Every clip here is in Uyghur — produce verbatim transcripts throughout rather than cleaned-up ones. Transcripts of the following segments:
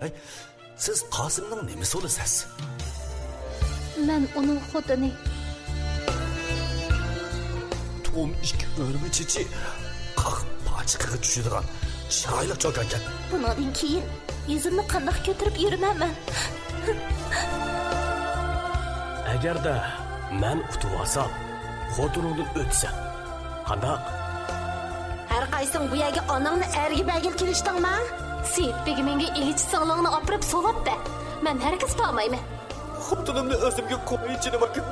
ھەي، سىز قاسىمنىڭ نېمىسى بولىسىز؟ مەن ئۇنىڭ خوتۇنى. توم ئىككى ئۆرمە چېچى قاق پاچىقىغا چۈشىدىغان چىرايلىق چوكانكەن. بۇنىڭدىن كېيىن يۈزۈمنى قانداق كۆتۈرۈپ يۈرىمەن مەن؟ ئەگەردە مەن ئۇتۇۋالسام، خوتۇنۇڭدىن ئۆتىسەن. قانداق؟ ھەر قايسىڭ بۇ يەرگە ئاناڭنى ئەرگە بەرگىلى كېلىشتىڭما؟ سېيىت بېگىمىڭگە ئىگىچى سىڭلىڭنى ئاپىرىپ سولاپ بەر. مەن ھەرگىز بارمايمەن. خوتۇنۇمنى ئۆزۈمگە قوي، جېنىم ئاكا.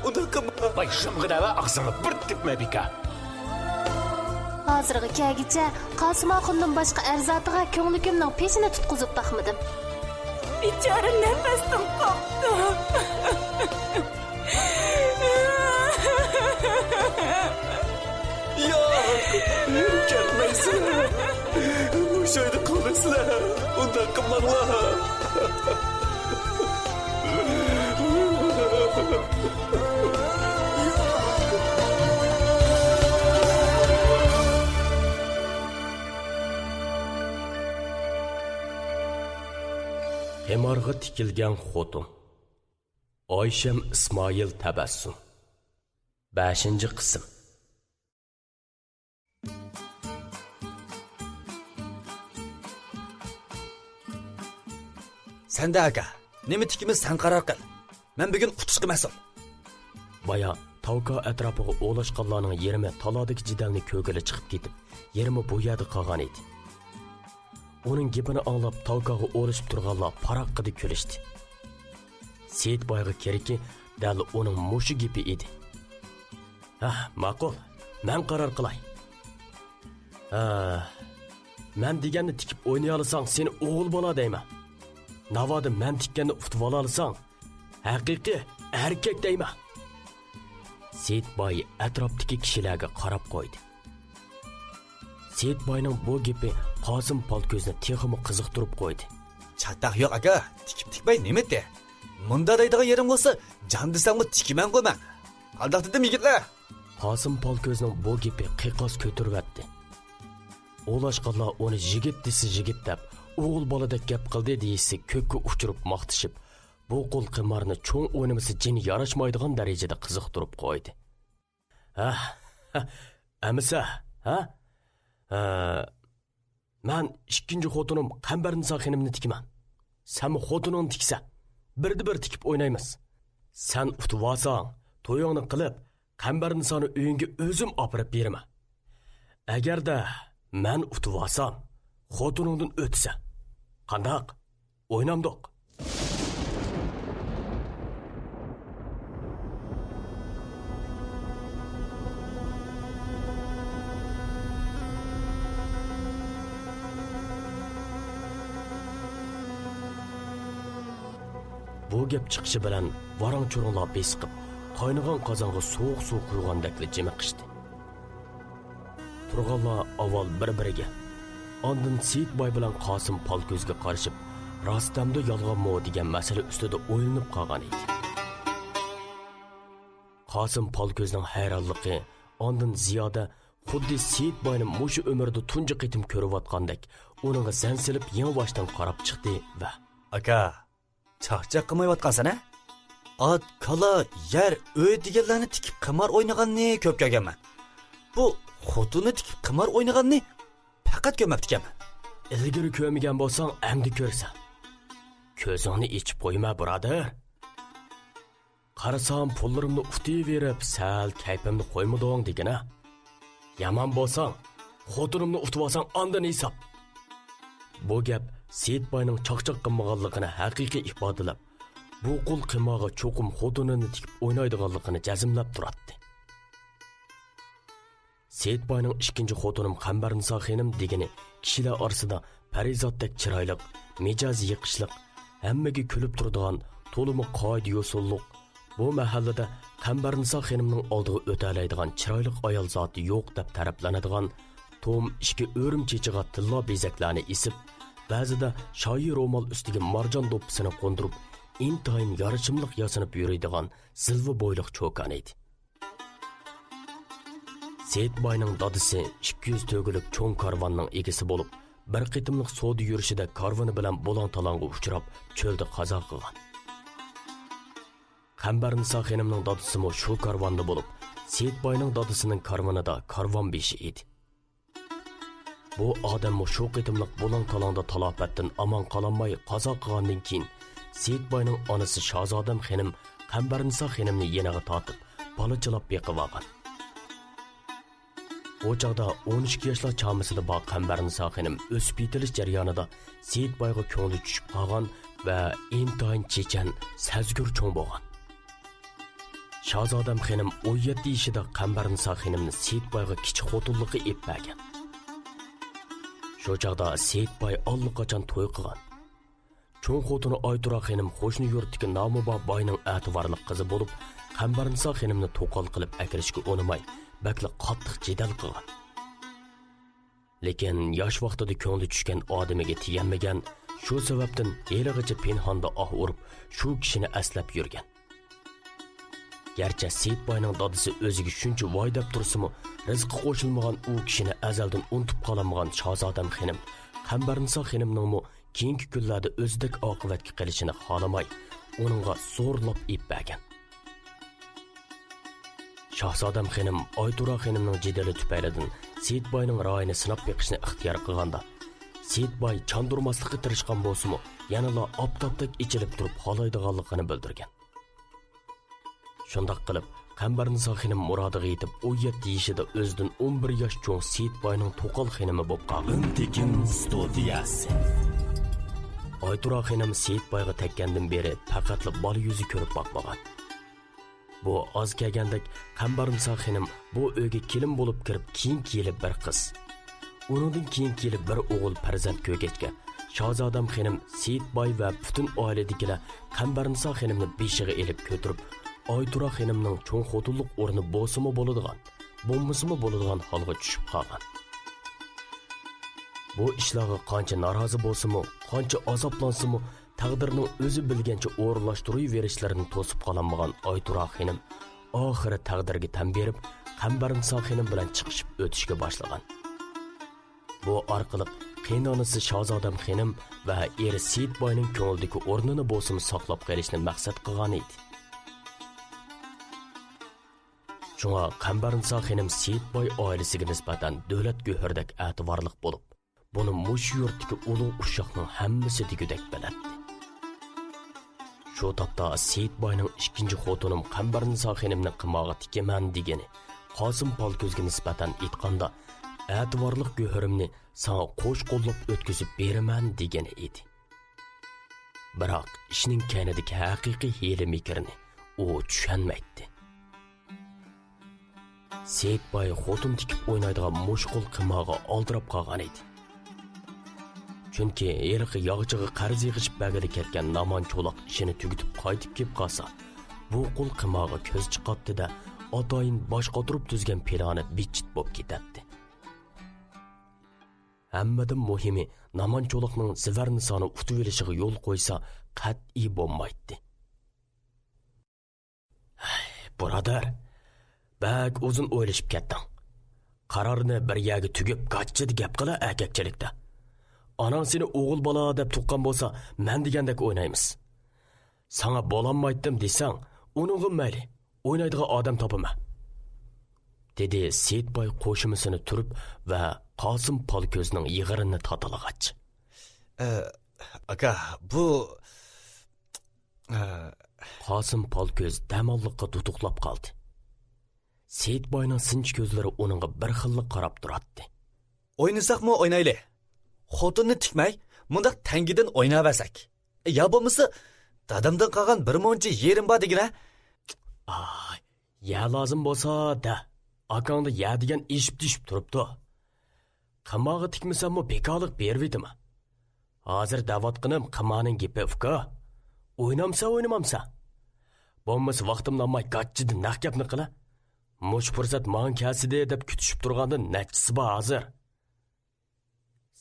ئۇنداق قىلما. ۋاي، شۇمغا دەۋە ئاغزىڭنى بىر تۈگمە، بىكار. ھازىرغا كەلگۈچە قاسىم ئاخۇننىڭ باشقا ئەر زاتىغا كۆڭلى كىمنىڭ پېشىنى تۇتقۇزۇپ باقمىدىم. بىچارە نەپەستىن قاپتۇ. ياق، كەتمەيسىلەر. مۇشۇ ئۆيدە قالىسىلەر. ئۇنداق قىلماڭلار. قىمارغا تىكىلگەن خوتۇن. ئايشەم ئىسمائىل تەبەسسۇم. بەشىنچى قىسىم. سەندە ئاكا، نېمە تىكىمىز سەن قارار قىل. مەن بۈگۈن ئۇتۇشقا مەسئۇل. بايا تاۋكا ئەتراپىغا ئولاشقانلارنىڭ يېرىمى تالادىكى جېدەلنى كۆرگىلى چىقىپ كېتىپ، يېرىمى بۇ يەردە قالغان ئىدى. ئۇنىڭ گېپىنى ئاڭلاپ، تاۋكاغا ئولىشىپ تۇرغانلار پاراققىدە كۈلۈشتى. سېيىت بايغا كېرىكى دەل ئۇنىڭ مۇشۇ گېپى ئىدى. ھە، ماقۇل، مەن قارار قىلاي. ھە، مەن دېگەننى تىكىپ ئوينىيالىساڭ، سېنى ئوغۇل بالا دەيمەن. ناۋادا مەن تىككەننى ئۇتۇۋالالىساڭ، ھەقىقىي ئەركەك دەيمەن. سېيىت باي ئەتراپتىكى كىشىلەرگە قاراپ قويدى. سېيىت باينىڭ بۇ گېپى قاسىم پالكۆزنى تېخىمۇ قىزىقتۇرۇپ قويدى. چاتاق يوق، ئاكا. تىكىپ تىكمەي نېمە ئېتە؟ مۇندا دەيدىغان يېرىڭ بولسا، جان دېسەڭمۇ تىكىمەنغۇ مەن. قانداق دېدىم، يىگىتلەر؟ قاسىم پالكۆزنىڭ بۇ گېپى قىيقاس كۆتۈرۈۋەتتى. ئولاشقانلار ئۇنى يىگىت دېسە يىگىت دەپ، ئوغۇل بالىدەك گەپ قىلدى دېيىشسە كۆككە ئۇچۇرۇپ ماختىشىپ، بۇ قول قىمارنى چوڭ ئوينىمىسا جېنى ياراشمايدىغان دەرىجىدە قىزىقتۇرۇپ قويدى. ھە، ھە، ئەمىسە، ھە؟ ھە، مەن ئىككىنچى خوتۇنۇم قەمبەرنىسا خېنىمنى تىكىمەن. سەنمۇ خوتۇنۇڭنى تىكىسەن. بىردە بىر تىكىپ ئوينايمىز. سەن ئۇتۇۋالساڭ، تويۇڭنى قىلىپ، قەمبەرنىسانى ئۆيۈڭگە ئۆزۈم ئاپىرىپ بېرىمەن. ئەگەردە مەن ئۇتۇۋالسام، خوتۇنۇڭدىن ئۆتىسەن. قانداق؟ ئوينامدۇق؟ بۇ گەپ چىقىشى بىلەن ۋاراڭ-چۇرۇڭلار بېسىقىپ، قاينىغان قازانغا سوغۇق سۇ قۇيغاندەكلا جىمىقىشتى. تۇرغانلار ئاۋۋال بىر-بىرىگە، ئاندىن سېيىت باي بىلەن قاسىم پالكۆزگە قارىشىپ، راستەمدۇ يالغانمۇ دېگەن مەسىلە ئۈستىدە ئويلىنىپ قالغان ئىدى. قاسىم پالكۆزنىڭ ھەيرانلىقى ئاندىن زىيادە خۇددى سېيىت باينى مۇشۇ ئۆمرىدە تۇنجى قېتىم كۆرۈۋاتقاندەك ئۇنىڭغا زەن سېلىپ يېڭىباشتىن قاراپ چىقتى ۋە، ئاكا، چاقچاق قىلمايۋاتقانسەن ھە؟ ئات، كالا، يەر، ئۆي دېگەنلەرنى تىكىپ قىمار ئوينىغاننى كۆپ كۆرگەنمەن. بۇ خوتۇننى تىكىپ قىمار ئوينىغاننى پەقەت كۆرمەپتىكەنمەن. ئىلگىرى كۆرمىگەن بولساڭ، ئەمدى كۆرىسەن. كۆزۈڭنى ئېچىپ قويما، بۇرادەر. قارىسام، پۇللىرىمنى ئۇتۇۋېرىپ، سەل كەيپىمنى قويمىدىڭ دېگىنە. يامان بولساڭ، خوتۇنۇمنى ئۇتۇۋالساڭ، ئاندىن ھېساب. بۇ گەپ سېيىت باينىڭ چاقچاق قىلمىغانلىقىنى ھەقىقىي ئىپادىلەپ، بۇ قول قىمارغا چوقۇم خوتۇنىنى تىكىپ ئوينايدىغانلىقىنى جەزملەپ تۇراتتى. سېيىت باينىڭ ئىككىنچى خوتۇنۇم قەمبەرنىسا خېنىم دېگىنى كىشىلەر ئارىسىدا پەرىزاتتەك چىرايلىق، مىجەزى يېقىشلىق، ھەممىگە كۈلۈپ تۇرىدىغان، تولىمۇ قائىدە-يوسۇنلۇق، بۇ مەھەللىدە قەمبەرنىسا خېنىمنىڭ ئالدىغا ئۆتەلەيدىغان چىرايلىق ئايال زاتى يوق دەپ تەرىپلىنىدىغان، توم ئىككى ئۆرۈم چېچىغا تىللا بېزەكلەرنى ئېسىپ، بەزىدە شايى رومال ئۈستىگە مارجان دوپپىسىنى قوندۇرۇپ، ئىنتايىن يارىشىملىق ياسىنىپ يۈرىدىغان زىلۋا بويلۇق چوكان ئىدى. سېيىت باينىڭ دادىسى ئىككى يۈز تۆگىلىك چوڭ كارۋاننىڭ ئىگىسى بولۇپ، بىر قېتىملىق سودا يۈرۈشىدە كارۋىنى بىلەن بۇلاڭ-تالاڭغا ئۇچراپ، چۆلدە قازا قىلغان. قەمبەرنىسا خېنىمنىڭ دادىسىمۇ شۇ كارۋاندا بولۇپ، سېيىت باينىڭ دادىسىنىڭ كارۋىنىدا كارۋان بېشى ئىدى. بۇ ئادەممۇ شۇ قېتىملىق بۇلاڭ-تالاڭدا تالاپەتتىن ئامان قالالماي قازا قىلغاندىن كېيىن، سېيىت باينىڭ ئانىسى شاھزادەم خېنىم قەمبەرنىسا خېنىمنى يېنىغا تارتىپ، بالىچىلاپ بېقىۋالغان. ئۇ چاغدا ئون ئىككى ياشلار چامىسىدا بار قەمبەرنىسا خېنىم ئۆسۈپ يېتىلىش جەريانىدا سېيىت بايغا كۆڭلى چۈشۈپ قالغان ۋە ئىنتايىن چېچەن، سەزگۈر چوڭ بولغان. شاھزادەم خېنىم ئون يەتتە يېشىدا قەمبەرنىسا خېنىمنى سېيىت بايغا كىچىك خوتۇنلۇققا ئېلىپ بەرگەن. شۇ چاغدا سېيىت باي ئاللىقاچان توي قىلغان. چوڭ خوتۇنى ئايتۇرا خېنىم قوشنا يۇرتتىكى نامى بار باينىڭ ئەتىۋارلىق قىزى بولۇپ، قەمبەرنىسا خېنىمنى توقال قىلىپ ئەكىرىشكە ئۇنىماي، بەكلا قاتتىق جېدەل قىلغان. لېكىن ياش ۋاقتىدا كۆڭلى چۈشكەن ئادىمىگە تېگەلمىگەن، شۇ سەۋەبتىن ھېلىغىچە پىنھاندا ئاھ ئۇرۇپ، شۇ كىشىنى ئەسلەپ يۈرگەن. گەرچە سېيىت باينىڭ دادىسى ئۆزىگە شۇنچە ۋاي دەپ تۇرسىمۇ، رىزقى قوشۇلمىغان ئۇ كىشىنى ئەزەلدىن ئۇنتۇپ قالالمىغان شاھزادەم خېنىم قەمبەرنىسا خېنىمنىڭمۇ كېيىنكى كۈنلەردە ئۆزىدەك ئاقىۋەتكە قېلىشىنى خالىماي، ئۇنىڭغا زورلاپ ئېلىپ بەرگەن. شاھزادەم خېنىم ئايتۇرا خېنىمنىڭ جېدىلى تۈپەيلىدىن سېيىت باينىڭ رايىنى سىناپ بېقىشنى ئىختىيار قىلغاندا، سېيىت باي چاندۇرماسلىققا تىرىشقان بولسىمۇ، يەنىلا ئاپتاپتەك ئېچىلىپ تۇرۇپ خالايدىغانلىقىنى بىلدۈرگەن. شۇنداق قىلىپ، قەمبەرنىسا خېنىم مۇرادىغا يېتىپ، ئون يەتتە يېشىدا ئۆزىدىن ئون بىر ياش چوڭ سېيىت باينىڭ توقال خېنىمى بولۇپ قالغان. ئۈنتېكىن ستۇدىيەسى. ئايتۇرا خېنىم سېيىت بايغا تەگكەندىن بېرى پەقەتلا بالا يۈزى كۆرۈپ باقمىغان. بۇ ئاز كەلگەندەك، قەمبەرنىسا خېنىم بۇ ئۆيگە كېلىن بولۇپ كىرىپ، كېيىنكى يىلى بىر قىز، ئۇنىڭدىن كېيىنكى يىلى بىر ئوغۇل پەرزەنت كۆرگەچكە، شاھزادەم خېنىم سېيىت باي ۋە پۈتۈن ئائىلىدىكىلەر قەمبەرنىسا خېنىمنى بېشىغا ئېلىپ كۆتۈرۈپ، ئايتۇرا خېنىمنىڭ چوڭ خوتۇنلۇق ئورنى بولسىمۇ بولىدىغان، بولمىسىمۇ بولىدىغان ھالغا چۈشۈپ قالغان. بۇ ئىشلارغا قانچە نارازى بولسىمۇ، قانچە ئازابلانسىمۇ، تەقدىرنىڭ ئۆزى بىلگەنچە ئورۇنلاشتۇرۇۋېرىشلىرىنى توسۇپ قالالمىغان ئايتۇرا خېنىم ئاخىرى تەقدىرگە تەن بېرىپ، قەمبەرنىسا خېنىم بىلەن چىقىشىپ ئۆتۈشكە باشلىغان. بۇ ئارقىلىق قېيىنئانىسى شاھزادەم خېنىم ۋە ئېرى سېيىت باينىڭ كۆڭلىدىكى ئورنىنى بولسىمۇ ساقلاپ قېلىشنى مەقسەت قىلغان ئىدى. شۇڭا قەمبەرنىسا خېنىم سېيىت باي ئائىلىسىگە نىسبەتەن دۆلەت گۆھىرىدەك ئەتىۋارلىق بولۇپ، بۇنى مۇشۇ يۇرتتىكى ئۇلۇغ ئۇششاقنىڭ ھەممىسى دېگۈدەك بىلەتتى. شۇ تاپتا سېيىت باينىڭ ئىككىنچى خوتۇنۇم قەمبەرنىسا خېنىمنى قىمارغا تىكىمەن دېگىنى، قاسىم پالكۆزگە نىسبەتەن ئېيتقاندا، ئەتىۋارلىق گۆھىرىمنى ساڭا قوش قوللاپ ئۆتكۈزۈپ بېرىمەن دېگىنى ئىدى. بىراق ئىشنىڭ كەينىدىكى ھەقىقىي ھىيلە-مىكىرنى ئۇ چۈشەنمەيتتى. سېيىت باي خوتۇن تىكىپ ئوينايدىغان مۇشۇ قول قىمارغا ئالدىراپ قالغان ئىدى. چۈنكى ھېلىقى ياغچىغا قەرز يىغىشىپ بەرگىلى كەتكەن نامان چولاق ئىشىنى تۈگىتىپ قايتىپ كېلىپ قالسا، بۇ قول قىمارغا كۆز چىقاتتى-دە، ئاتايىن باش قاتۇرۇپ تۈزگەن پىلانى بىت-چىت بولۇپ كېتەتتى. ھەممىدىن مۇھىمى، نامان چولاقنىڭ زىۋەر نىسانى ئۇتۇۋېلىشىغا يول قويسا، قەتئىي بولمايتتى. ھەي، بۇرادەر، بەك ئۇزۇن ئويلىشىپ كەتتىڭ. قارارنى بىر يەرگە تۈگۈپ، گاچچىدا گەپ قىلا ئەركەكچىلىكتە. ئاناڭ سېنى ئوغۇل بالا دەپ تۇغقان بولسا، مەن دېگەندەك ئوينايمىز. ساڭا بولالمايتتىم دېسەڭ، ئۇنىڭغا مەيلى، ئوينايدىغان ئادەم تاپىمەن، دېدى سېيىت باي قوشۇمىسىنى تۈرۈپ ۋە قاسىم پالكۆزنىڭ يىغىرىنى تاتىلىغاچ. ئە، ئاكا، بۇ، ئە، قاسىم پالكۆز دەماللىققا دۇدۇقلاپ قالدى. سېيىت باينىڭ سىنچى كۆزلىرى ئۇنىڭغا بىر خىللا قاراپ تۇراتتى. ئوينىساقمۇ ئوينايلى. خوتۇننى تىكمەي، مۇنداق تەڭگىدىن ئويناۋەرسەك. يا بولمىسا، دادامدىن قالغان بىر مۇنچە يېرىم بار دېگىنە. ئاي، يە لازىم بولسا دە. ئاكاڭدا يە دېگەن ئېشىپ-تېشىپ تۇرۇپتۇ. قىمارغا تىكمىسەممۇ بىكارلىق بېرىۋېتىمەن. ھازىر دەۋاتقىنىم قىمارنىڭ گېپى، ئۇكا. ئوينامسەن، ئوينىمامسەن. بولمىسا ۋاقتىمنى ئالماي گاچچىدىن نەق گەپنى قىلە. مۇشۇ پۇرسەت ماڭا كەلسىدى دەپ كۈتۈشۈپ تۇرغاندىن نەچچىسى بار ھازىر.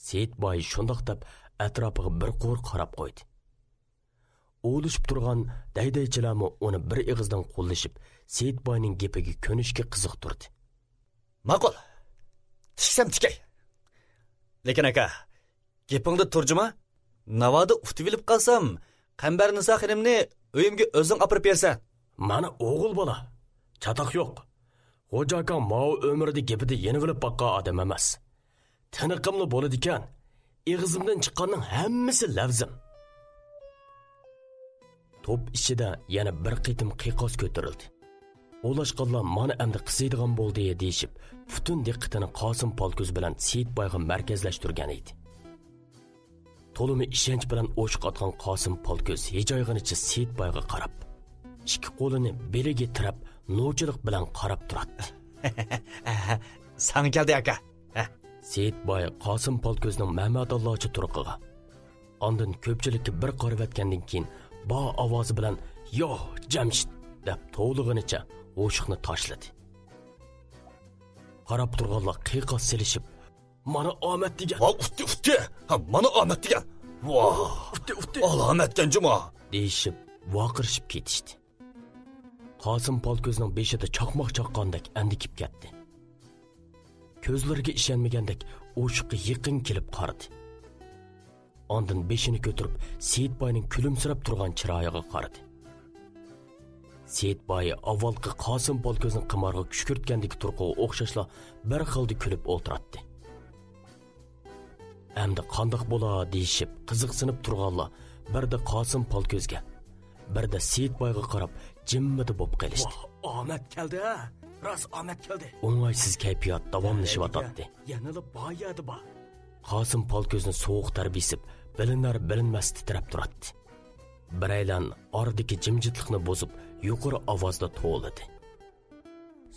سېيىت باي شۇنداق دەپ ئەتراپىغا بىر قۇر قاراپ قويدى. ئۇۋۇلىشىپ تۇرغان دەيدەيچىلەرمۇ ئۇنى بىر ئېغىزدىن قوللىشىپ، سېيىت باينىڭ گېپىگە كۆنۈشكە قىزىقتۇردى. ماقۇل، تىكسەم تىكەي. لېكىن ئاكا، گېپىڭدە تۇر جۇما. ناۋادا ئۇتۇۋېلىپ قالسام، قەمبەرنىسا خېنىمنى ئۆيۈمگە ئۆزۈڭ ئاپىرىپ بېرىسەن. مانا ئوغۇل بالا، چاتاق يوق. خوجا ئاكاڭ ماۋۇ ئۆمرىدە گېپىدە يېنىۋېلىپ باققان ئادەم ئەمەس. تىنىقىملا بولىدىكەن، ئېغىزىمدىن چىققاننىڭ ھەممىسى لەۋزىم. توپ ئىچىدە يەنە بىر قېتىم قىيقاس كۆتۈرۈلدى. ئولاشقانلار مانا ئەمدى قىزىيدىغان بولدى دېيىشىپ، پۈتۈن دىققىتىنى قاسىم پالكۆز بىلەن سېيىتبايغا مەركەزلەشتۈرگەن ئىدى. تولىمۇ ئىشەنچ بىلەن ئوشۇق ئاتقان قاسىم پالكۆز ھىجايغىنىچە سېيىتبايغا قاراپ، ئىككى قولىنى بېلىگە تىرەپ، نوچىلىق بىلەن قاراپ تۇراتتى. ساڭا كەلدى، ئاكا. سېيىتباي قاسىم پالكۆزنىڭ مەمەداللاچە تۇرقىغا، ئاندىن كۆپچىلىككە بىر قارىۋەتكەندىن كېيىن، بار ئاۋازى بىلەن، «يوھ، جەمشىت!» دەپ توۋلىغىنىچە ئوشۇقنى تاشلىدى. قاراپ تۇرغانلار قىيقاس سېلىشىپ، «مانا ئامەت دېگەن!» «ۋاۋ، ئۇتتى، ئۇتتى! ھە، مانا ئامەت دېگەن! ۋاھ! ئۇتتى، ئۇتتى! ئالامەتكەن جۇما!» دېيىشىپ، ۋارقىرىشىپ كېتىشتى. قاسىم پالكۆزنىڭ بېشىدا چاقماق چاققاندەك ئەندىكىپ كەتتى. كۆزلىرىگە ئىشەنمىگەندەك ئوشۇققا يېقىن كېلىپ قارىدى. ئاندىن بېشىنى كۆتۈرۈپ، سېيىتباينىڭ كۈلۈمسىرەپ تۇرغان چىرايىغا قارىدى. سېيىتباي ئاۋۋالقى قاسىم پالكۆزنى قىمارغا كۈشكۈرتكەندىكى تۇرقىغا ئوخشاشلا بىر خىلدا كۈلۈپ ئولتۇراتتى. ئەمدى قانداق بولا دېيىشىپ قىزىقسىنىپ تۇرغانلار بىردە قاسىم پالكۆزگە، بىردە سېيىتبايغا قاراپ جىممىدە بوپ قېلىشتى. ۋاھ، ئامەت كەلدى ھە! راست ئامەت كەلدى! ئوڭايسىز كەيپىيات داۋاملىشىۋاتاتتى. يەنىلا بار يەردە بار. قاسىم پالكۆزنى سوغۇق تەر بېسىپ، بىلىنەر بىلىنمەس تىترەپ تۇراتتى. بىرەيلەن ئارىدىكى جىمجىتلىقنى بۇزۇپ، يۇقىرى ئاۋازدا توۋلىدى.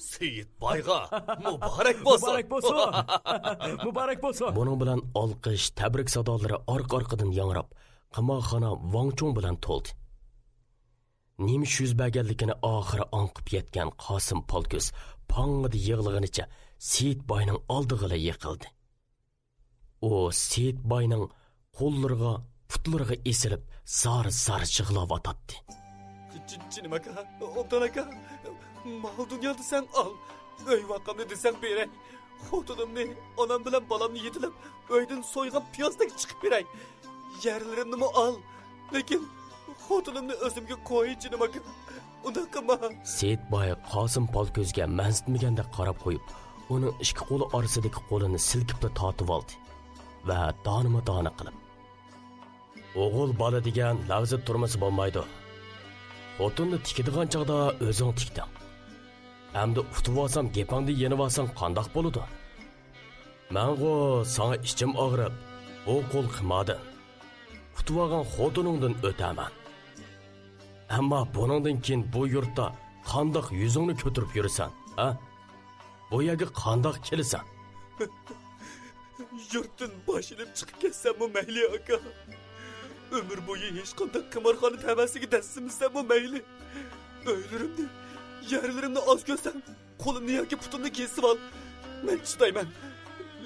سېيىتبايغا مۇبارەك بولسۇن! مۇبارەك بولسۇن! مۇبارەك بولسۇن! بۇنىڭ بىلەن ئالقىش، تەبرىك سادالىرى ئارقا-ئارقىدىن ياڭراپ، قىمارخانا ۋاڭچۇڭ بىلەن تولدى. نېمە ئىش يۈز بەرگەنلىكىنى ئاخىرى ئاڭقىپ يەتكەن قاسىم پالكۆز پاڭڭىدە يىغلىغىنىچە سېيىتباينىڭ ئالدىغىلا يىقىلدى. ئۇ سېيىتباينىڭ قوللىرىغا، پۇتلىرىغا ئېسىلىپ، زار-زار يىغلاۋاتاتتى. جېنىم ئاكا، ئوبدان ئاكا، مال-دۇنيا دېسەڭ ئال، ئۆي-ۋاقامنى دېسەڭ بېرەي. خوتۇنۇمنى، ئانام بىلەن بالامنى يېتىلەپ، ئۆيدىن سويغان پىيازدەك چىقىپ بېرەي. يەرلىرىمنىمۇ ئال، لېكىن خوتۇنۇمنى ئۆزۈمگە قوي، جېنىم ئاكا. ئۇنداق قىلما. سېيىتباي قاسىم پالكۆزگە مەنسىتمىگەندەك قاراپ قويۇپ، ئۇنىڭ ئىككى قولى ئارىسىدىكى قولىنى سىلكىپلا تارتىۋالدى ۋە دانىمۇ دانە قىلىپ، «ئوغۇل بالا دېگەن لەۋزىدە تۇرمىسا بولمايدۇ. خوتۇننى تىكىدىغان چاغدا ئۆزۈڭ تىكتىڭ. ئەمدى ئۇتۇۋالسام گېپىڭدىن يېنىۋالساڭ قانداق بولىدۇ؟ مەنغۇ ساڭا ئىچىم ئاغرىپ، بۇ قول قىماردىن، ئۇتۇۋالغان خوتۇنۇڭدىن ئۆتەرمەن. ئەمما بۇنىڭدىن كېيىن بۇ يۇرتتا قانداق يۈزۈڭنى كۆتۈرۈپ يۈرىسەن، ھە؟ بۇ يەرگە قانداق كېلىسەن؟» يۇرتتىن باش ئېلىپ چىقىپ كەتسەممۇ مەيلى، ئاكا. ئۆمۈر بويى ھېچقانداق قىمارخانا تەۋەسىگە دەسسىمىسەممۇ مەيلى. ئۆيلىرىمنى، يەرلىرىمنى ئاز كۆرسەڭ، قولۇمنى ياكى پۇتۇمنى كېسىۋال. مەن چىدايمەن.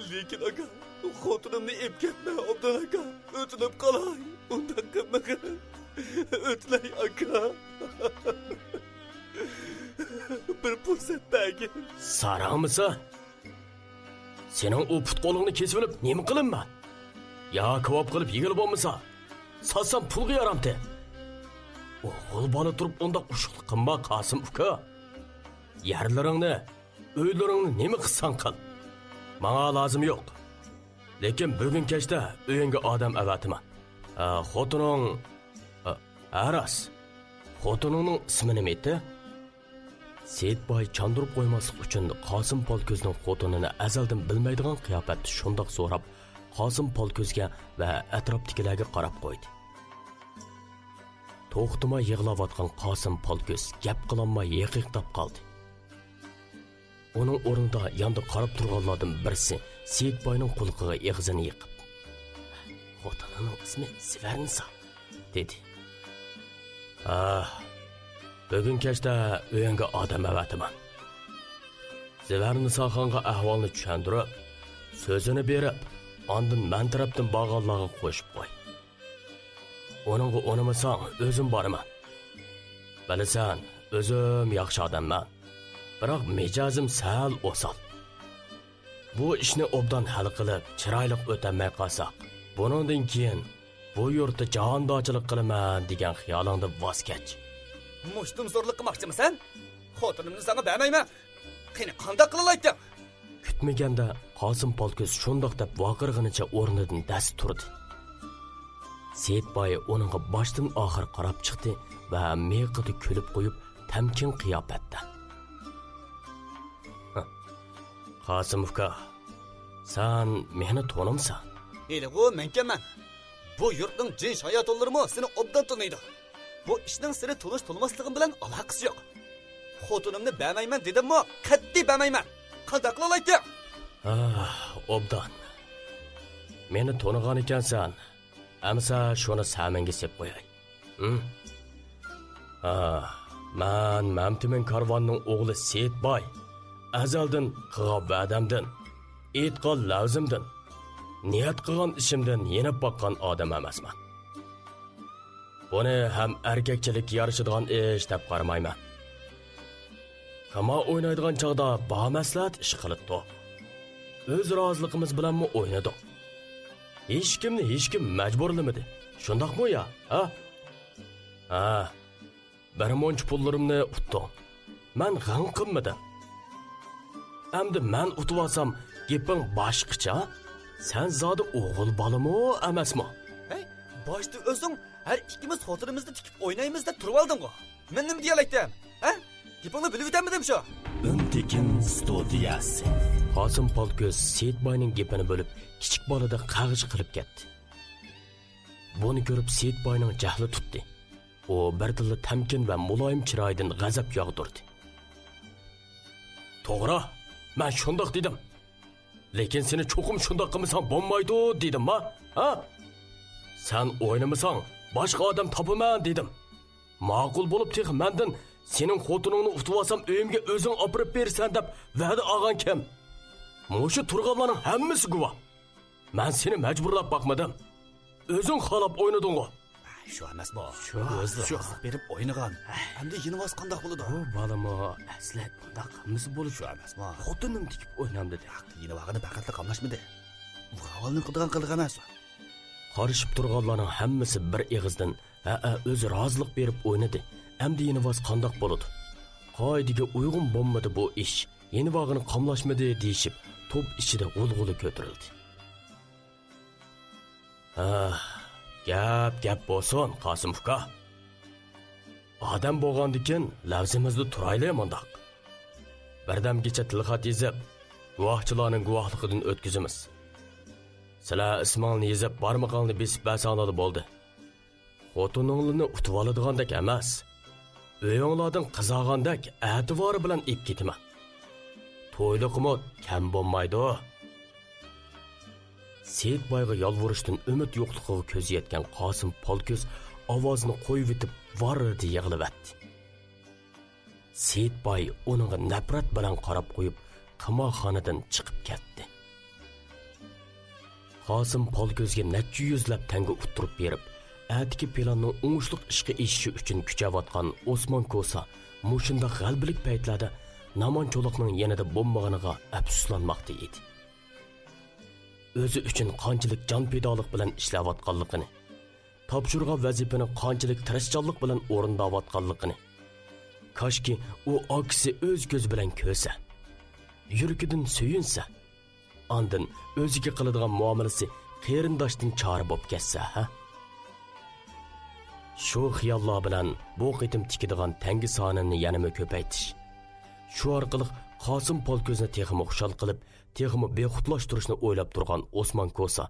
لېكىن، ئاكا، خوتۇنۇمنى ئېلىپ كەتمە، ئوبدان ئاكا. ئۆتۈنۈپ قالاي. ئۇنداق قىلمىغىن. ئۆتۈنەي، ئاكا. بىر پۇرسەت بەرگىن. ساراڭمىسا؟ سېنىڭ ئۇ پۇت-قولۇڭنى كېسىۋېلىپ نېمە قىلىمەن؟ يا كاۋاپ قىلىپ يېگىلى بولمىسا، ساتسام پۇلغا يارامتى؟ ئوغۇل بالا تۇرۇپ ئۇنداق ئۇششۇقلۇق قىلما، قاسىم ئۇكا. يەرلىرىڭنى، ئۆيلىرىڭنى نېمە قىلساڭ قىل. ماڭا لازىم يوق. لېكىن بۈگۈن كەچتە ئۆيۈڭگە ئادەم ئەۋەتىمەن. ئە، خوتۇنۇڭ، ئە، ھە، راست. خوتۇنۇڭنىڭ ئىسمى نېمە ئىدى؟ سېيىتباي چاندۇرۇپ قويماسلىق ئۈچۈن قاسىم پالكۆزنىڭ خوتۇنىنى ئەزەلدىن بىلمەيدىغان قىياپەتتە شۇنداق سوراپ، قاسىم پالكۆزگە ۋە ئەتراپتىكىلەرگە قاراپ قويدى. توختىماي يىغلاۋاتقان قاسىم پالكۆز گەپ قىلالماي ھېقىقلاپ قالدى. ئۇنىڭ ئورنىدا ياندا قاراپ تۇرغانلاردىن بىرسى سېيىتباينىڭ قۇلىقىغا ئېغىزىنى يېقىپ، «خوتۇنۇڭنىڭ ئىسمى زىۋەرنىسا» دېدى. «ھە، بۈگۈن كەچتە ئۆيۈڭگە ئادەم ئەۋەتىمەن. زىۋەرنىساخانغا ئەھۋالنى چۈشەندۈرۈپ، سۆزىنى بېرىپ، ئاندىن مەن تەرەپتىن بارغانلارغا قوشۇپ قوي. ئۇنىڭغا ئۇنىمىساڭ، ئۆزۈم بارىمەن. بىلىسەن، ئۆزۈم ياخشى ئادەممەن. بىراق مىجەزىم سەل ئوسال. بۇ ئىشنى ئوبدان ھەل قىلىپ، چىرايلىق ئۆتەلمەي قالساق، بۇنىڭدىن كېيىن بۇ يۇرتتا جاھاندارچىلىق قىلىمەن دېگەن خىيالىڭدىن ۋاز كەچ. مۇشتۇمزورلۇق قىلماقچىمىسەن؟ خوتۇنۇمنى ساڭا بەرمەيمەن. قېنى، قانداق قىلالايتتىڭ؟ كۈتمىگەندە قاسىم پالكۆز شۇنداق دەپ ۋارقىرىغىنىچە ئورنىدىن دەس تۇردى. سېيىتباي ئۇنىڭغا باشتىن ئاخىر قاراپ چىقتى ۋە مىيىقىدا كۈلۈپ قويۇپ، تەمكىن قىياپەتتە: «قاسىم ئۇكا، سەن مېنى تونۇمسەن؟» «ھېلىغۇ مەنكەنمەن. بۇ يۇرتنىڭ جىن شاياتۇنلىرىمۇ سېنى ئوبدان تونۇيدۇ. بۇ ئىشنىڭ سېنى تونۇش-تونۇماسلىقىم بىلەن ئالاقىسى يوق. خوتۇنۇمنى بەرمەيمەن دېدىممۇ، قەتئىي بەرمەيمەن. قانداق قىلالايتتىڭ؟» «ئاھ، ئوبدان. مېنى تونۇغان ئىكەنسەن. ئەمىسە شۇنى سەمىڭگە سېلىپ قوياي. ھىم؟ ھا، مەن مەمتىمىن كارۋاننىڭ ئوغلى سېيىتباي. ئەزەلدىن قىلغان ۋەدەمدىن، ئېيتقان لەۋزىمدىن، نىيەت قىلغان ئىشىمدىن يېنىپ باققان ئادەم ئەمەسمەن. بۇنى ھەم ئەركەكچىلىككە يارىشىدىغان ئىش دەپ قارىمايمەن. قىمار ئوينايدىغان چاغدا بامەسلىھەت ئىش قىلىپتۇ. ئۆز رازىلىقىمىز بىلەنمۇ ئوينىدۇق. ھېچكىمنى ھېچكىم مەجبۇرلىمىدى. شۇنداقمۇ يا؟ ھە؟» «ھە، بىر مۇنچە پۇللىرىمنى ئۇتتۇڭ. مەن غەڭ قىلمىدىم. ئەمدى مەن ئۇتۇۋالسام، گېپىڭ باشقىچە. سەن زادى ئوغۇل بالىمۇ ئەمەسمۇ؟» «ھەي، باشتا ئۆزۈڭ ھەر ئىككىمىز خوتۇنىمىزنى تىكىپ ئوينايمىز دەپ تۇرۇۋالدىڭغۇ. مەن نېمە دېيەلەيتتىم؟ ھە؟ گېپىڭنى بۆلۈۋېتەلمىدىم شۇ.» ئۈنتېكىن ستۇدىيەسى. قاسىم پالكۆز سېيىتباينىڭ گېپىنى بۆلۈپ، كىچىك بالىدەك قەغىشى قىلىپ كەتتى. بۇنى كۆرۈپ سېيىتباينىڭ جەھلى تۇتتى. ئۇ بىردىنلا تەمكىن ۋە مۇلايىم چىرايىدىن غەزەپ ياغدۇردى. «توغرا، مەن شۇنداق دېدىم. لېكىن سېنى چوقۇم شۇنداق قىلمىساڭ بولمايدۇ دېدىمما، ھە؟ سەن ئوينىمىساڭ، باشقا ئادەم تاپىمەن دېدىم. ماقۇل بولۇپ تېخى مەندىن سېنىڭ خوتۇنۇڭنى ئۇتۇۋالسام ئۆيۈمگە ئۆزۈڭ ئاپىرىپ بېرىسەن دەپ ۋەدە ئالغان كىم؟ مۇشۇ تۇرغانلارنىڭ ھەممىسى گۇۋاھ. مەن سېنى مەجبۇرلاپ باقمىدىم. ئۆزۈڭ خالاپ ئوينىدىڭغۇ.» «شۇ ئەمەسمۇ؟ شۇ، ئۆزى شۇ. رازىلىق بېرىپ ئوينىغان. ئەمدى يېنىۋالسا قانداق بولىدۇ؟» «بۇ بالىمۇ ئەسلى بۇنداق قىلمىسا بولىدۇ.» «شۇ ئەمەسمۇ؟ خوتۇنۇم تىكىپ ئوينامدۇ دەپ.» «يېنىۋالغىنى پەقەتلا قاملاشمىدى. بۇ ئاۋۋالنىڭ قىلىدىغان قىلىقى ئەمەس.» قارىشىپ تۇرغانلارنىڭ ھەممىسى بىر ئېغىزدىن: «ھەئە، ئۆزى رازىلىق بېرىپ ئوينىدى. ئەمدى يېنىۋالسا قانداق بولىدۇ؟ قائىدىگە ئۇيغۇن بولمىدى بۇ ئىش. يېنىۋالغىنى قاملاشمىدى» دېيىشىپ، توپ ئىچىدە غۇلغۇلا كۆتۈرۈلدى. «ھە، گەپ گەپ بولسۇن، قاسىم ئۇكا. ئادەم بولغاندىكىن لەۋزىمىزدە تۇرايلى مۇنداق. بىردەمگىچە تىلخەت يېزىپ، گۇۋاھچىلارنىڭ گۇۋاھلىقىدىن ئۆتكۈزىمىز. سىلەر ئىسمىڭلارنى يېزىپ، بارمىقىڭلارنى بېسىپ بەرسەڭلارلا بولدى. خوتۇنۇڭلارنى ئۇتۇۋالىدىغاندەك ئەمەس، ئۆيۈڭلاردىن قىزارغاندەك ئەتىۋارى بىلەن ئېلىپ كېتىمەن. تويلۇقىمۇ كەم بولمايدۇ.» سېيىتبايغا يالۋۇرۇشتىن ئۈمىد يوقلۇقىغا كۆزى يەتكەن قاسىم پالكۆز ئاۋازىنى قويۇۋېتىپ، ۋاررىدە يىغلىۋەتتى. سېيىتباي ئۇنىڭغا نەپرەت بىلەن قاراپ قويۇپ، قىمارخانىدىن چىقىپ كەتتى. قاسىم پالكۆزگە نەچچە يۈزلەپ تەڭگە ئۇتتۇرۇپ بېرىپ، ئەتىكى پىلاننىڭ ئوڭۇشلۇق ئىشقا ئېشىشى ئۈچۈن كۈچەۋاتقان ئوسمان كوسا مۇشۇنداق غەلىبىلىك پەيتلەردە نامان چولاقنىڭ يېنىدا بولمىغىنىغا ئەپسۇسلانماقتا ئىدى. ئۆزى ئۈچۈن قانچىلىك جان پىدالىق بىلەن ئىشلەۋاتقانلىقىنى، تاپشۇرغان ۋەزىپىنى قانچىلىك تىرىشچانلىق بىلەن ئورۇنداۋاتقانلىقىنى. كاشكى ئۇ ئاكىسى ئۆز كۆزى بىلەن كۆرسە، يۈرىكىدىن سۆيۈنسە، ئاندىن ئۆزىگە قىلىدىغان مۇئامىلىسى قېرىنداشتىن چارە بوپ كەتسە، ھە؟ شۇ خىياللار بىلەن بۇ قېتىم تىكىدىغان تەڭگە سانىنى يەنىمۇ كۆپەيتىش، شۇ ئارقىلىق قاسىم پالكۆزنى تېخىمۇ خۇشال قىلىپ، تېخىمۇ بىخۇدلاشتۇرۇشنى ئويلاپ تۇرغان ئوسمان كوسا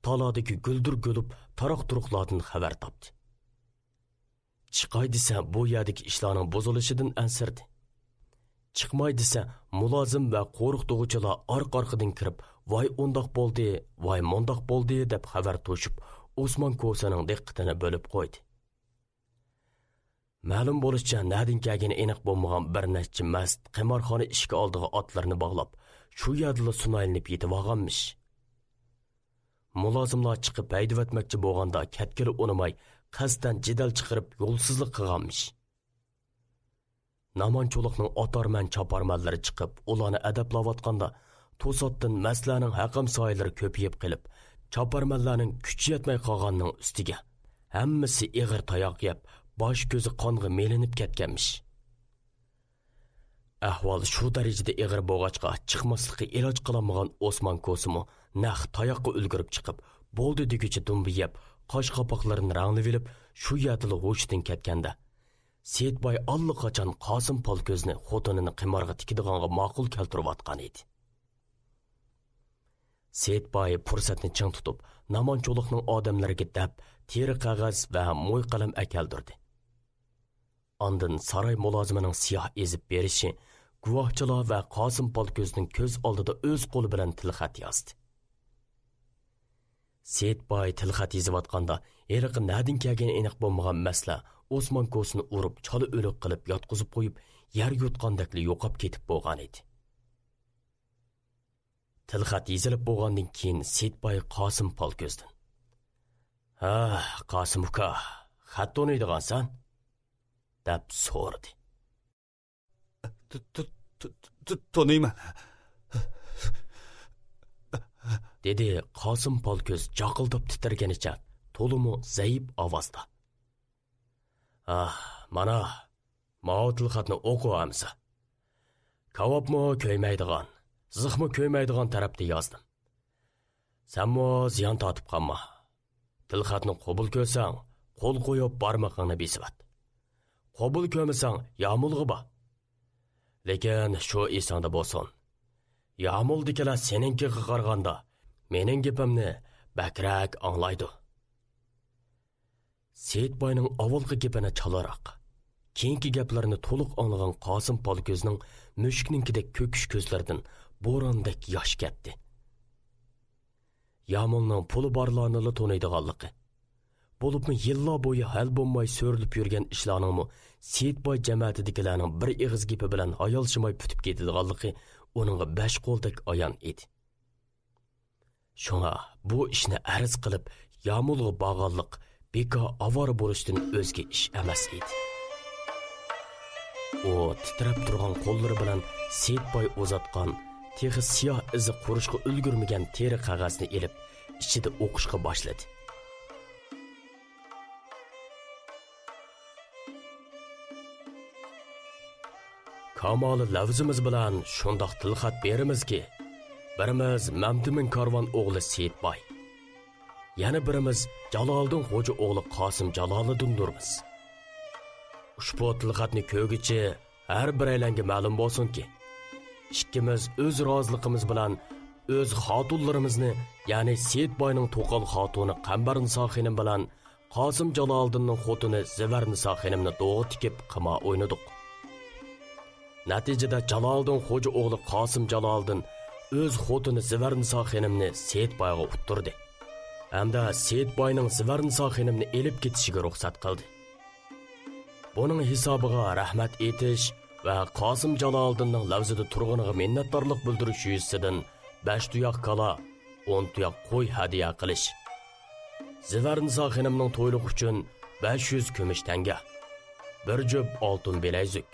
تالادىكى گۈلدۈر گۈلۈپ تاراق-تۇرۇقلاردىن خەۋەر تاپتى. چىقاي دېسە، بۇ يەردىكى ئىشلارنىڭ بۇزۇلۇشىدىن ئەنسىرىدى. چىقماي دېسە، مۇلازىم ۋە قورۇقتۇغۇچىلار ئارقا-ئارقىدىن كىرىپ، ۋاي ئۇنداق بولدى، ۋاي مۇنداق بولدى دەپ خەۋەر توشۇپ، ئوسمان كوسىنىڭ دىققىتىنى بۆلۈپ قويدى. مەلۇم بولۇشىچە، نەدىن كەلگىنى ئېنىق بولمىغان بىر نەچچە مەست قىمارخانا ئىشىكى ئالدىغا ئاتلىرىنى باغلاپ، شۇ يەردىلا سۇنايلىنىپ يېتىۋالغانمىش. مۇلازىملار چىقىپ ھەيدىۋەتمەكچى بولغاندا، كەتكىلى ئۇنىماي، قەستەن جېدەل چىقىرىپ، يولسىزلىق قىلغانمىش. نامان چولۇقنىڭ ئاتارمەن-چاپارمەنلىرى چىقىپ، ئۇلارنى ئەدەپلەۋاتقاندا، توساتتىن مەستلەرنىڭ ھەقەم سايىلىرى كۆپىيىپ قېلىپ، چاپارمەنلەرنىڭ كۈچى يەتمەي قالغاننىڭ ئۈستىگە، ھەممىسى ئېغىر تاياق يەپ، باش كۆزى قانغا مىلىنىپ كەتكەنمىش. ئەھۋال شۇ دەرىجىدە ئېغىر بولغاچقا، چىقماسلىققا ئىلاج قىلالمىغان ئوسمان كوسىمۇ نەق تاياققا ئۈلگۈرۈپ چىقىپ، بولدى دېگۈچە دۈمبە يەپ، قاش قاپاقلىرىنى رەڭلىۋېلىپ، شۇ يەردىلا ھوشىدىن كەتكەندە، سېيىتباي ئاللىقاچان قاسىم پالكۆزنى خوتۇنىنى قىمارغا تىكىدىغانغا ماقۇل كەلتۈرۈۋاتقان ئىدى. سېيىتباي پۇرسەتنى چىڭ تۇتۇپ، نامان چولۇقنىڭ ئادەملىرىگە دەپ تېرە قەغەز ۋە موي قەلەم ئەكەلدۈردى. ئاندىن ساراي مۇلازىمىنىڭ سىياھ ئېزىپ بېرىشى، گۇۋاھچىلار ۋە قاسىم پالكۆزنىڭ كۆز ئالدىدا ئۆز قولى بىلەن تىلخەت يازدى. سېيىتباي تىلخەت يېزىۋاتقاندا، ھېلىقى نەدىن كەلگىنى ئېنىق بولمىغان مەسىلە ئوسمان كوسىنى ئۇرۇپ، چالا ئۆلۈك قىلىپ ياتقۇزۇپ قويۇپ، يەر يۇتقاندەكلا يوقاپ كېتىپ بولغان ئىدى. تىلخەت يېزىلىپ بولغاندىن كېيىن، سېيىتباي قاسىم پالكۆزدىن: «ھە، قاسىم ئۇكا، خەت تونۇيدىغانسەن؟» دەپ سورىدى. «تۇ-، تۇ-، تۇ-، تۇ-، تونۇيمەن.» دېدى قاسىم پالكۆز جاقىلداپ تىترىگىنىچە، تولىمۇ زەئىپ ئاۋازدا. «ئاھ، مانا، ماۋۇ تىلخەتنى ئوقۇ ئەمىسە. كاۋاپمۇ كۆيمەيدىغان، زىخمۇ كۆيمەيدىغان تەرەپتە يازدىم. سەنمۇ زىيان تارتىپ قالما. تىلخەتنى قوبۇل كۆرسەڭ، قول قويۇپ بارمىقىڭنى بېسىۋەت. قوبۇل كۆرمىسەڭ، يامۇلغا بار. لېكىن شۇ ئېسىڭدە بولسۇن، يامۇلدىكىلەر سېنىڭكىگە قارىغاندا مېنىڭ گېپىمنى بەكرەك ئاڭلايدۇ.» سېيىتباينىڭ ئاۋۋالقى گېپىنى چالاراق، كېيىنكى گەپلىرىنى تولۇق ئاڭلىغان قاسىم پالكۆزنىڭ مۈشۈكنىڭكىدەك كۆكۈش كۆزلىرىدىن بوراندەك ياش كەتتى. يامۇلنىڭ پۇلى بارلارنىلا تونۇيدىغانلىقى، بولۇپمۇ يىللار بويى ھەل بولماي سۆرىلىپ يۈرگەن ئىشلارنىڭمۇ سېيىتباي جەمەتىدىكىلەرنىڭ بىر ئېغىز گېپى بىلەن ھايالشىماي پۈتۈپ كېتىدىغانلىقى ئۇنىڭغا بەش قولدەك ئايان ئىدى. شۇڭا بۇ ئىشنى ئەرز قىلىپ، يامۇلغا بارغانلىق بىكار ئاۋارە بولۇشتىن ئۆزگە ئىش ئەمەس ئىدى. ئۇ تىترەپ تۇرغان قوللىرى بىلەن سېيىتباي ئۇزاتقان، تېخى سىياھ ئىزى قۇرۇشقا ئۈلگۈرمىگەن تېرە قەغەزنى ئېلىپ، ئىچىدە ئوقۇشقا باشلىدى. كامالى لەۋزىمىز بىلەن شۇنداق تىلخەت بېرىمىزكى، بىرىمىز مەمتىمىن كارۋان ئوغلى سېيىتباي، يەنە بىرىمىز جالالىدىن خوجا ئوغلى قاسىم جالالىدىندۇرمىز. ئۇشبۇ تىلخەتنى كۆرگۈچى ھەر بىرەيلەنگە مەلۇم بولسۇنكى، ئىككىمىز ئۆز رازىلىقىمىز بىلەن ئۆز خاتۇنلىرىمىزنى، يەنى سېيىتباينىڭ توقال خاتۇنى قەمبەرنىسا خېنىم بىلەن قاسىم جالالىدىننىڭ خوتۇنى زىۋەرنىسا خېنىمنى دوغا تىكىپ قىمار ئوينىدۇق. نەتىجىدە جالالىدىن خوجا ئوغلى قاسىم جالالىدىن ئۆز خوتۇنى زىۋەرنىسا خېنىمنى سېيىتبايغا ئۇتتۇردى ھەمدە سېيىتباينىڭ زىۋەرنىسا خېنىمنى ئېلىپ كېتىشىگە رۇخسەت قىلدى. بۇنىڭ ھېسابىغا رەھمەت ئېيتىش ۋە قاسىم جالالىدىننىڭ لەۋزىدە تۇرغىنىغا مىننەتدارلىق بىلدۈرۈش يۈزىسىدىن بەش تۇياق كالا، ئون تۇياق قوي ھەدىيە قىلىش. زىۋەرنىسا خېنىمنىڭ تويلۇقى ئۈچۈن بەش يۈز كۈمۈش تەڭگە، بىر جۈپ ئالتۇن بىلەيزۈك،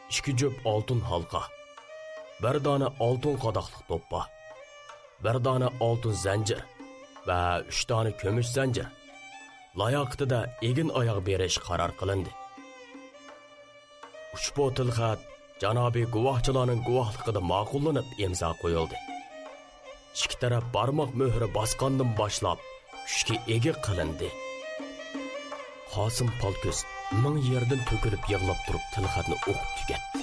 ئىككى جۈپ ئالتۇن ھالقا، بىر دانە ئالتۇن قاداقلىق دوپپا، بىر دانە ئالتۇن زەنجىر ۋە ئۈچ دانە كۈمۈش زەنجىر لاياقىتىدە ئېگىن ئاياغ بېرىش قارار قىلىندى. ئۇشبۇ تىلخەت جانابىي گۇۋاھچىلارنىڭ گۇۋاھلىقىدا ماقۇللىنىپ ئىمزا قويۇلدى. ئىككى تەرەپ بارماق مۆھۈرى باسقاندىن باشلاپ كۈچكە ئىگە قىلىندى. قاسىم پالكۆز مىڭ يەردىن تۆكۈلۈپ يىغلاپ تۇرۇپ تىلخەتنى ئوقۇپ تۈگەتتى.